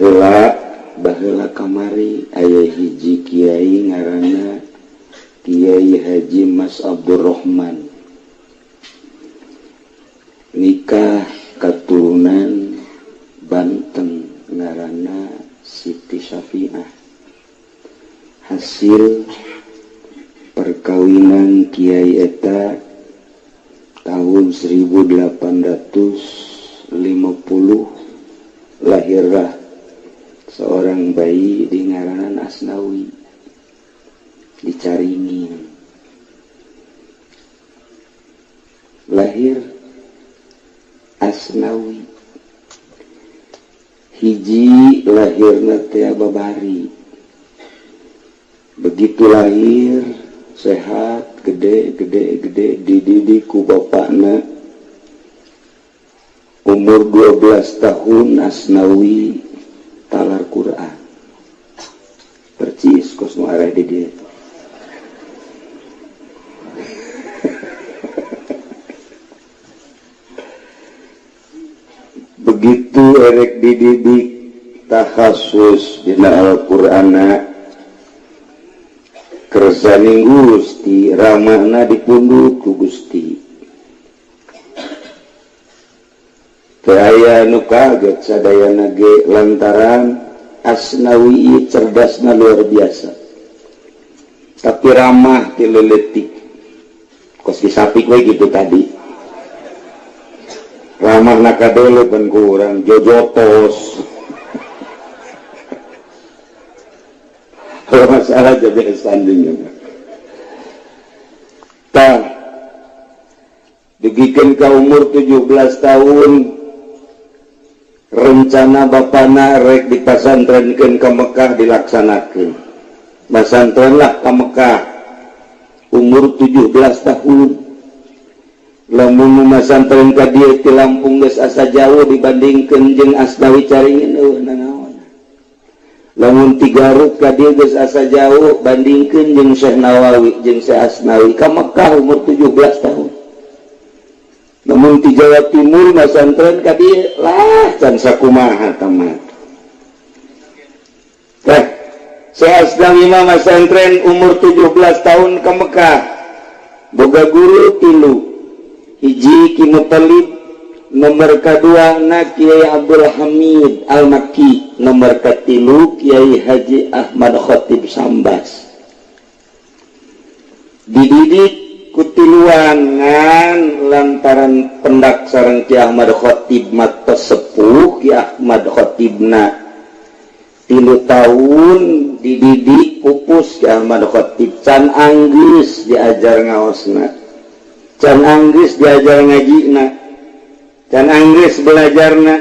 Baheula baheula kamari aya hiji kiai ngaranna Kiai Haji Mas Abdurrahman, nikah keturunan Banten ngaranna Siti Syafi'ah. Hasil perkawinan kiai eta tahun 1850 lahirlah seorang bayi di ngaranan Asnawi, dicaringin. Lahir Asnawi, hiji lahirna teh babari. Begitu lahir sehat, gede gede gede, dididik ku bapakna. Umur 12 tahun Asnawi talar Quran percis kos nu arah di dieu. Begitu erek dididik takhasus dina Al-Qur'ana, kersaning Gusti ramahna dipundhut ku Gusti. Teu aya nu kaget sadayana ge lantaran Asnawi cerdasna luar biasa, tapi ramah ti leutik. Kos disapik we gitu tadi, ramahna kadele pan ku urang jojotos. Kalau masalah jadi sanding. Tah dugikeun ka umur 17 tahun, rencana bapana rek dipasantrenkeun ka Mekah dilaksanakeun. Pasantrenlah ka Mekah umur 17 tahun. Lamun masantren ka dieu ti Lampung geus asa jauh dibandingkeun jeung Asnawi Caringin eueuh nanaon. Lamun ti Garut ka dieu geus asa jauh bandingkeun jeung Syekh Nawawi jeung Syekh Asnawi ka Mekah umur 17 tahun. Lamun ti Jawa Timur masantren ka dieu lah can sakumaha tamat. Teh Syekh Asnawi mah masantren umur 17 tahun ka Mekah. Boga guru tilu, hiji Ki Muthalib, nomor kedua na Kiai Abdul Hamid Al-Makki, nomor katilu Kiai Haji Ahmad Khatib Sambas. Dididik kutiluan ngan lantaran pendak sareng Ki Ahmad Khatib matos sepuh. Ki Ahmad Khatibna 3 tahun dididik pupus Ki Ahmad Khatib, can anggeus diajar ngaosna, can anggeus diajar ngajina, can anggeus belajarna.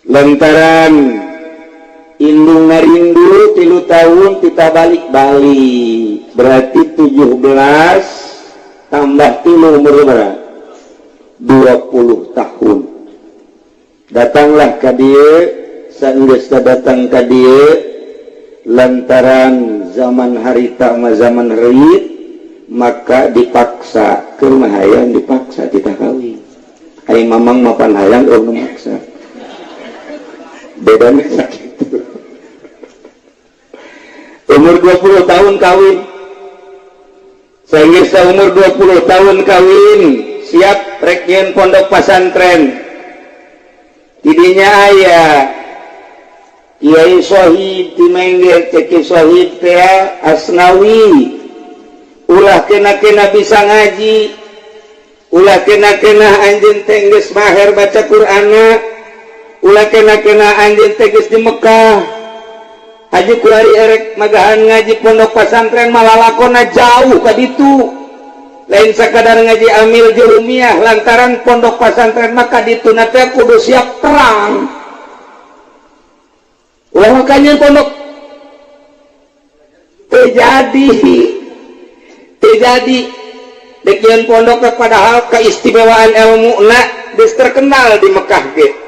Lantaran indung ngarindu 3 tahun kita balik-balik, berarti 17 tambah 3 umur berapa? 20 tahun. Datanglah ka dieu, saenggeus datang ka dieu lantaran zaman harita mah zaman reuit, maka dipaksa keur mah hayang dipaksa kita kawin. Ai mamang mapan hayang eueuh nu maksa. Bedana sakitu. Umur 20 tahun kawin. Saenggeus umur 20 tahun kawin, siap rek nyieun pondok pasantren. Tidinya aya Kiai Sohib di Menggeh, cek Sohib teh Asnawi. Ulah kena-kena bisa ngaji, ulah kena-kena anjeun teh geus maher baca Qur'anna, ulah kena-kena anjeun teh geus di Mekah. Haji kuari erek magahan ngaji pondok pasantren malah lakona jauh ka ditu. Lain sakadar ngaji amil jurumiyah, lantaran pondok pasantren maka dituna teh kudu siap perang. Ulah makanya pondok terjadi terjadi dekian pondok padahal keistimewaan ilmu na geus terkenal di Mekah ge.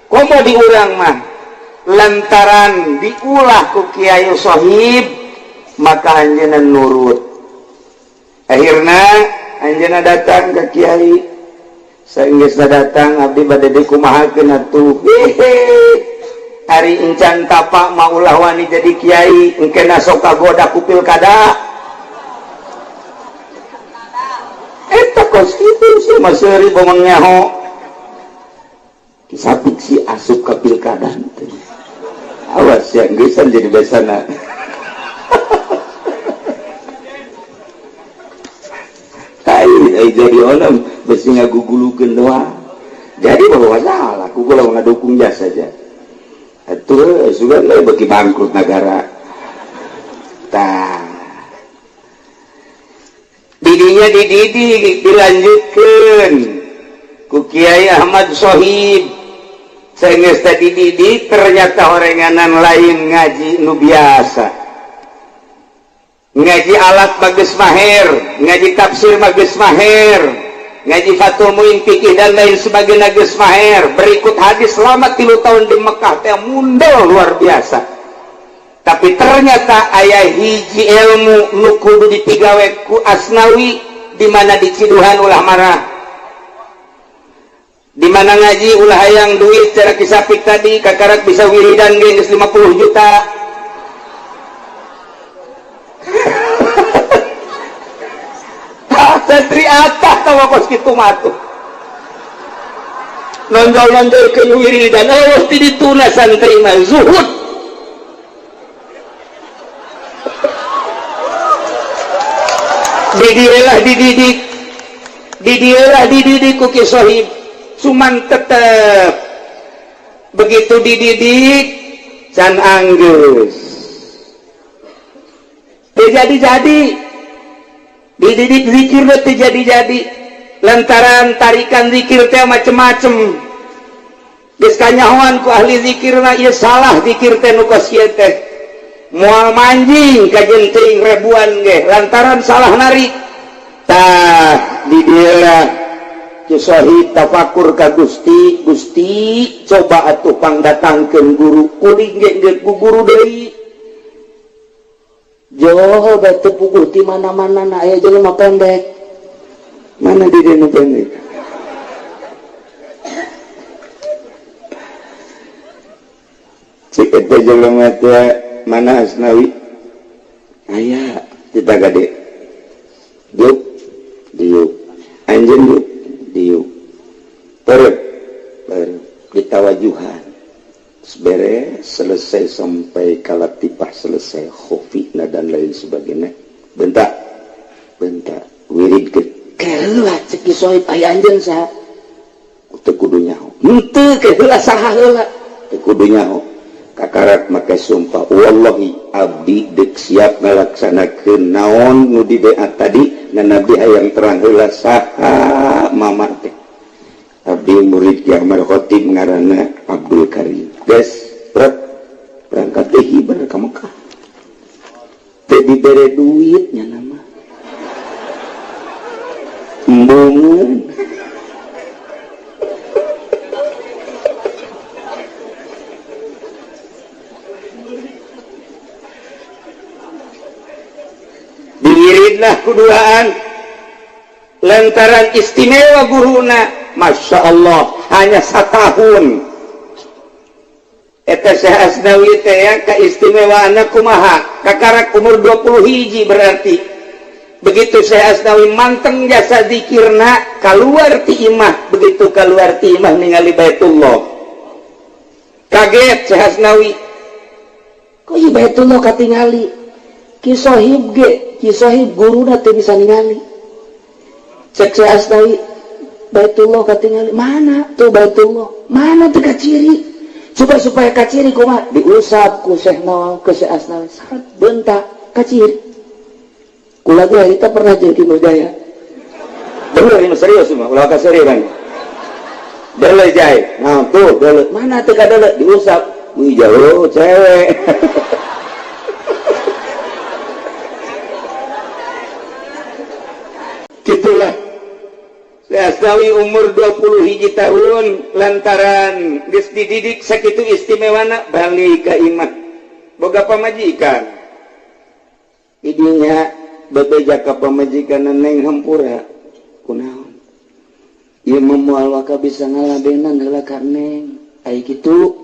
Komo diurang mah lantaran diulah ku Kiai Sohib maka anjeunna nurut. Akhirna anjeunna datang ke Kiai. Saenggeusna datang abdi bade dikumahakeun atuh. Hehe. Ari encan tapak maulah wani jadi kiai engkena sok kagoda ku pilkada. Eta kos kitu sih mah seuri bomong nyaho. Kisapik si asup ka pilkada teh. Awas ya geusan jadi besana. Ai jadi onem besi ngagugulukeun doang. Jadi bahwa salah ku kalau ngadukung jasa saja. Atuh sudah lah bagi bangkrut negara. Tah. Didinya dididik dilanjutkeun ku Kiai Ahmad Sohib. Saenggeus teh dididik ternyata orenganan lain ngaji nu biasa. Ngaji alat bagus maher, ngaji tafsir bagus maher, ngaji Fathul Muin fikih dan lain sebagainya geus maher. Berikut hadis selama 3 tahun di Mekah teh mundel luar biasa. Tapi ternyata aya hiji ilmu nu kudu dipigawe ku Asnawi di mana di Ciduhan ulah marah. Di mana ngaji ulah hayang duit cara kisapik tadi kakarak bisa wiridan ge geus 50 juta. Santri atah tawa kos kitu mah tuh. Nonjol-nonjol ke wiridan eueuh ti dituna santri mah zuhud. Didieulah dididik. Didieulah dididik ku Ki Sohib. Cuman tetep begitu dididik can anggeus. Teu jadi-jadi. Dididik zikir teh jadi-jadi lantaran tarikan zikir teh macem-macem geus kanyahoan ku ahli zikir mah ieu salah zikir teh nu kos ieu teh moal manjing ka jenteng ribuan ge lantaran salah narik. Tah di dieu Ki Sohib tafakur ka Gusti, Gusti coba atuh pangdatangkeun guru kuring ge geus ku guru deui. Joho batu puguh di mana-mana na aya jelema pendek. Mana di dieu nu pendek? Cik eta jelema teh mana Asnawi? Aya kita gade. Diuk, diuk. Anjeun diuk, diuk. Perep, perep ditawajuhan. Beres selesai sampai kalatipah selesai khofina dan lain sebagainya. Bentak bentak wirid ke keheula cek Ki Sohib aya anjeun saha teu kudu nyaho henteu keheula saha heula teu kudu nyaho kakarak make sumpah wallahi abdi deuk siap ngalaksanakeun naon nu dibeat tadi ngan abdi hayang terang heula saha mama teh abdi murid Ki Ahmad Khatib ngaranna Abdul Karim. Guys, berat berangkat teh hiber ka Mekah. Teh dibere duitnya nama. Embungeun. Diwiridlah kuduaan lantaran istimewa guruna. Masya Allah, hanya setahun. Eta Syekh Asnawi teh ya keistimewaanna kumaha? Kakarak umur 20 hiji berarti. Begitu Syekh Asnawi manteng jasa zikirna kaluar ti imah, begitu kaluar ti imah ningali Baitullah. Kaget Syekh Asnawi. Kok ieu Baitullah katingali? Ki Sohib ge, Ki Sohib guruna teu bisa ningali. Cek Syekh Asnawi, Baitullah katingali mana tuh Baitullah? Mana teu kaciri? Coba supaya kaciri kumaha diusap ku Syekh Nawawi ke Syekh Asnawi saat bentak kaciri. Kula ge harita pernah jeung Ki Murdaya. Bener ini serius mah ulah ka serius kan. Deuleu jae. Nah tuh deuleu mana teu kadeuleu diusap. Wih jauh cewek. Gitulah. Asnawi umur 20 hiji tahun lantaran geus dididik sakitu istimewana balik ka imah boga pamajikan idinya bebeja ka pamajikan neng hampura kunaon ieu mah moal waka bisa ngaladenan heula ka neng ai kitu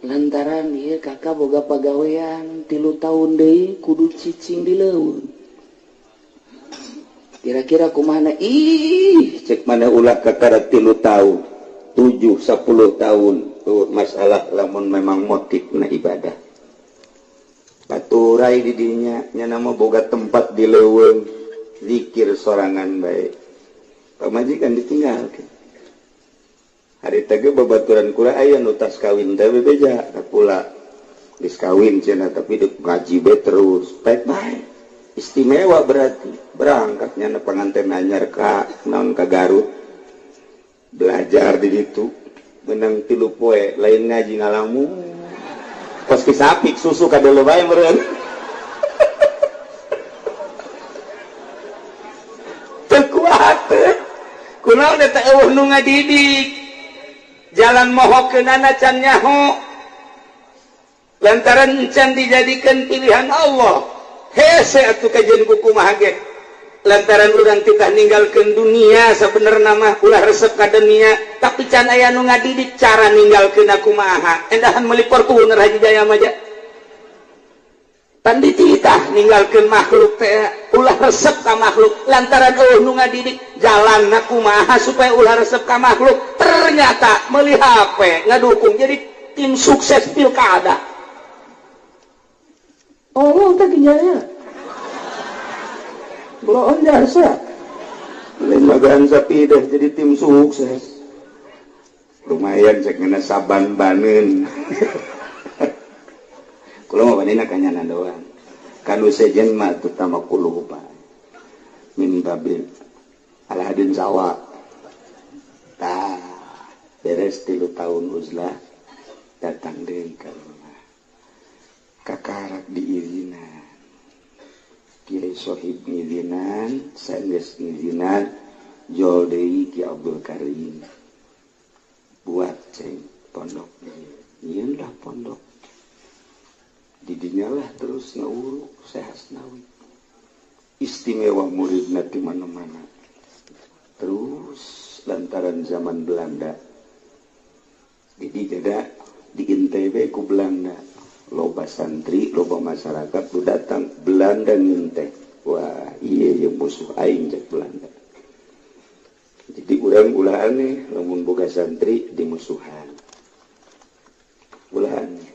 Lantaran ieu kakak boga pagawean 3 tahun deui kudu cicing di leuweung. Kira-kira kumaha? Ih, cek mana ulah kakara 3 tahun, 7 10 tahun tuh masalah lamun memang motifna ibadah. Paturai di dinya nya nama boga tempat di leuweung zikir sorangan bae. Pamajikan ditinggalkeun. Hari teh babaturan kula aya nu tas kawin teh bebeja ka kula. Geus kawin cenah tapi deuk ngaji bae terus. Baik bae. Istimewa berarti. Berangkatnya na panganten anyar ka naon ka Garut. Belajar di ditu. Menang 3 poe lain ngaji ngalamun. Kos ki sapi susu ka deuleu bae meureun. Teu kuat. Kunaon eta eueuh nu ngadidik. Jalan mohokeunana can nyaho lantaran can dijadikan pilihan Allah. Hese atuh kajian kumaha ge lantaran urang titah ninggalkeun dunia sabenerna mah ulah resep ka dunia tapi can aya nu ngadidik cara ninggalkeun kumaha. Endahan meuli Fortuner Haji Jaya mah ja pan dititah ninggalkeun makhluk teh ulah resep ka makhluk lantaran eueuh nu ngadidik jalanna kumaha supaya ulah resep ka makhluk. Ternyata meuli HP ngadukung jadi tim sukses pilkada. Oh, teh jaya. Bloon jasa. Lembagaan sapi dah jadi tim sukses. Lumayan cek ngena saban baneun. Kula mah banena kanyana doang. Kanu sejen mah terutama kuluh pak. Min babil alahadin sawa. Tah beres 3 tahun uzlah datang deui ka rumah. Kakarak diizinan. Kiai Sohib ngizinan, saenggeus ngizinan jol deui Ki Abdul Karim. Buat ceng pondok. Nyieun lah pondok. Didinya lah terus ngauruk Syekh Asnawi. Istimewa muridna di mana-mana. Terus lantaran zaman Belanda. Jadi jada di NTB ku Belanda. Loba santri, loba masyarakat lu datang Belanda nginteh. Wah, iya yang musuh aing cek Belanda. Jadi urang ulah aneh lamun boga santri dimusuhan. Ulah aneh.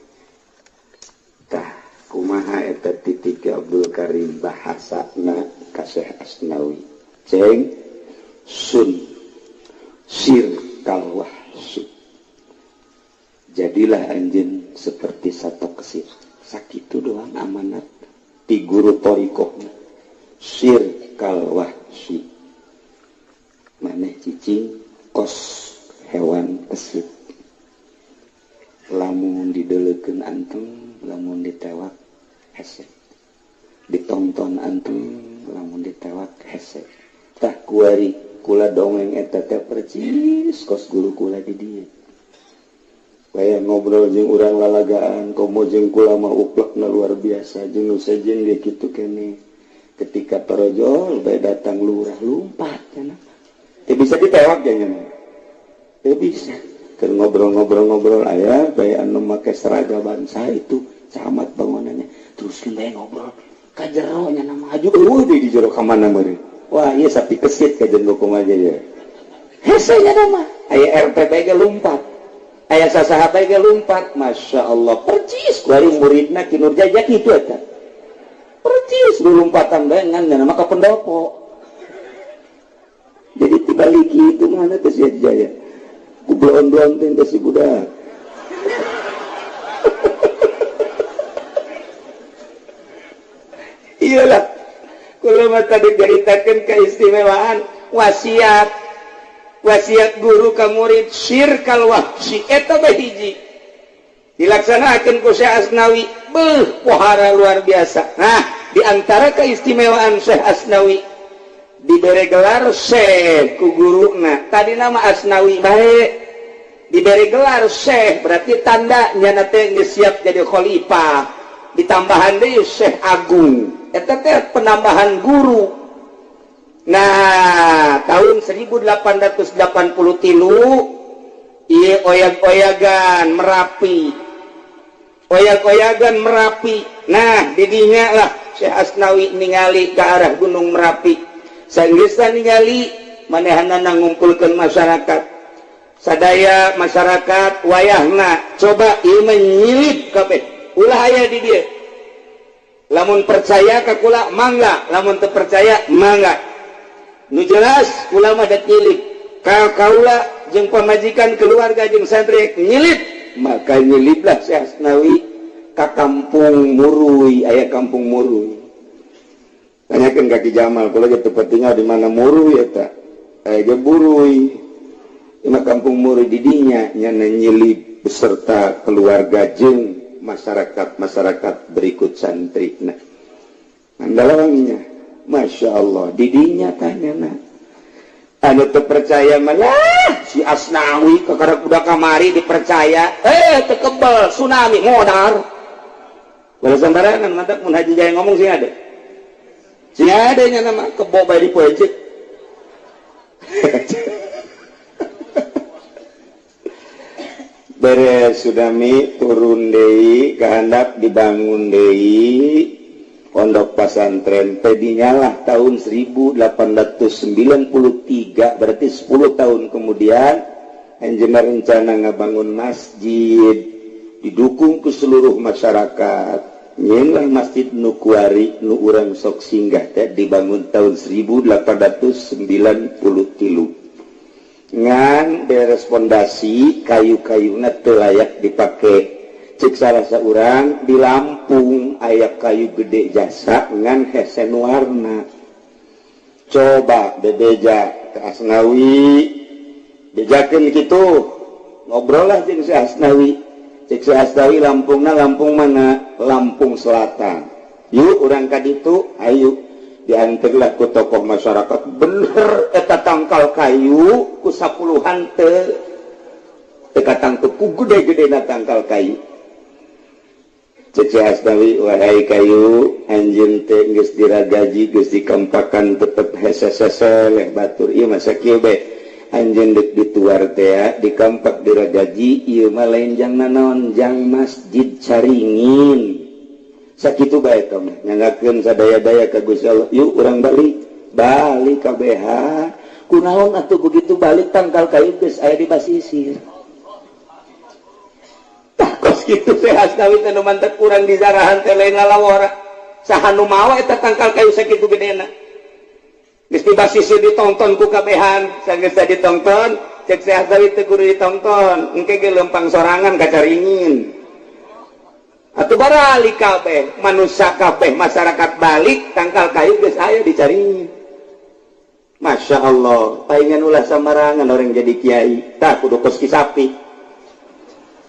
Tah kumaha eta titik Abdul Karim bahasana ka Syekh Asnawi. Ceng sun sir kalwahsi. Jadilah anjeun seperti satu kesir. Sakitu doang amanat ti guru thariqahna. Sir kalwahsi. Maneh cicing kos hewan kesit. Lamun dideleukeun anteng, lamun ditewak hese. Ditonton anteng, lamun ditewak hese. Tah kuari kula dongeng eta teh percis kos guru kula di dieu. Kaya ngobrol jeung urang lalagaan, komo jeung kula mah uplekna luar biasa, jeung nu sejen ge kitu keneh. Ketika torojol bae datang lurah lumpat cenah. Teu bisa ditewak nya. Teu bisa. Keur ngobrol-ngobrol-ngobrol aya bae anu make seragam bangsa itu camat bangunannya. Teruskeun bae ngobrol. Ka jero nya nama aju eueuh deui di jero ka mana meureun. Wah, ieu sapi kesit ka jeung kumaha ye. Hese nya nama. Aya RT bae ge lumpat. Aya sasaha bae ge lumpat. Masya Allah, percis kuari muridna Ki Nurjaya kitu eta. Percis lu lompatan bae ngan nama ka pendopo. Jadi tibaliki itu mana teh si Jaya. Kubloon-bloon teh si budak. Iyalah. Kula mah tadi caritakeun keistimewaan wasiat. Wasiat guru ka murid sir kal wahsi eta bae hiji. Dilaksanakeun ku Syekh Asnawi, beuh pohara luar biasa. Nah, di antara keistimewaan Syekh Asnawi diberi gelar Syekh ku guruna. Tadi nama Asnawi bae diberi gelar Syekh berarti tanda nyana teh geus siap jadi khalifah. Ditambahan deui Syekh Agung. Eta teh penambahan guru. Nah, tahun 1883 ieu oyag-oyagan Merapi. Oyak-oyagan Merapi. Nah, didinya lah Syekh Asnawi ningali ke arah Gunung Merapi. Sanggeusna ningali manehanana ngumpulkeun masyarakat. Sadaya masyarakat wayahna coba ieu nyilip kabeh. Ulah aya di dieu. Lamun percaya ka kula mangga, lamun teu percaya mangga. Nu jelas kula mah dek nyilip. Ka kaula jeung pamajikan keluarga jeung santri nyilip, maka nyiliplah Syekh Asnawi ka kampung Murui, aya kampung Murui. Tanyakeun ka Ki Jamal, kula ge teu tinggal di mana Murui eta. Aya ge Burui. Ima kampung Murui di dinya nyana nyilip beserta keluarga jeung masyarakat-masyarakat berikut santri. Nah, andalangnya, Masya Allah, didinya tanya nah. Anu teu percaya malah si Asnawi kakara kuda kamari dipercaya, teu kebel tsunami modar. Walau sembarangan mantap mun Haji Jaya ngomong sing ada. Sing ada nya nama kebo bae dipoecek. Beres tsunami turun deui kehandap dibangun deui pondok pesantren teh dinyalah tahun 1893, berarti 10 tahun kemudian anjeunna rencana ngabangun masjid didukung ke seluruh masyarakat. Nyeunlah masjid nu kuari nu urang sok singgah teh dibangun tahun 1893. Ngan beres pondasi kayu-kayuna teu layak dipake. Cek salah saurang di Lampung aya kayu gede jasa ngan hesen warna. Coba bebeja ke Asnawi, bejakeun kitu, ngobrol lah jeung si Asnawi. Cek si Asnawi Lampungna Lampung mana? Lampung Selatan. Yuk urang ka ditu, ayo. Diantarlah ku tokoh masyarakat. Bener eta tangkal kayu ku sapuluhan teu teu katangkep ku gede-gedena tangkal kayu. Cek si Asnawi, wahai kayu, anjeun teh geus diragaji, geus dikempakan tetep hese-hese leh batur. Ieu mah sakieu bae. Anjeun deuk dituar teh dikampak diragaji, ieu mah lain jang nanaon, jang masjid Caringin. Sakitu bae teh mah nyanggakeun sadaya-daya ka Gusti Allah. Yuk urang balik, balik ka BH. Kunaon atuh begitu balik tangkal kayu geus aya di basisir. Kos kitu teh Asnawi teh nu mantep kurang dizarahan teh lain ngalawara. Saha nu mawa eta tangkal kayu sakitu gedena. Geus di basisir ditonton ku kabehan, sanggeus ditonton, cek si Asnawi teh kudu ditonton, engke ge lempang sorangan ka Caringin. Atuh baralik kabeh, manusia kabeh, masyarakat balik tangkal kayu geus aya di Caringin. Masya Allah, palingan ulah samarangan orang jadi kiai, tah kudu kos ki sapi.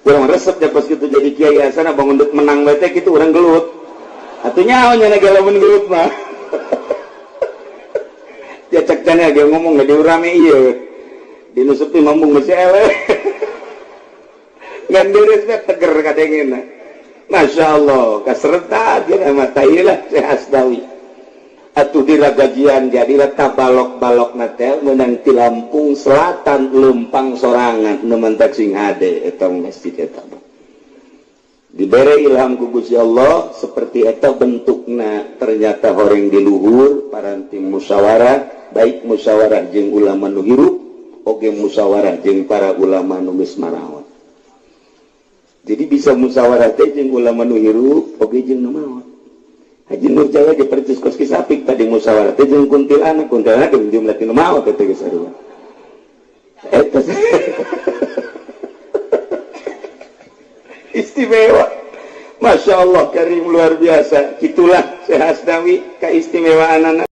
Urang resep ya kos kitu jadi kiai asana bangun dek menang bae teh kitu urang gelut. Atuh nyaho nya lamun gelut mah. Dia cek cenah dia ngomong di urame ieu. Di nu sepi mambung geus eleh. Ngan beres teh teger kadengena. Masya Allah, kaserta dia nama tailah Syekh Asnawi. Atuh diragajian jadilah tabalok-balok natel menang ti Lampung Selatan lempang sorangan nu mantak sing hade eta masjid eta. Dibere ilham ku Gusti Allah seperti eta bentukna, ternyata horeng di luhur paranti musyawarah, baik musyawarah jeung ulama nu hirup oge musyawarah jeung para ulama nu geus marawat. Jadi bisa musyawarah teh jeung ulama nu hirup oge jeung nu maot. Haji Nur Jaya ge percis kos ki sapik tadi musyawarah teh jeung kuntilanak, kuntilanak jeung jumlah ti nu maot teh geus sarua. Eta istimewa. Masya Allah karim luar biasa. Itulah Syekh Asnawi kaistimewaanana.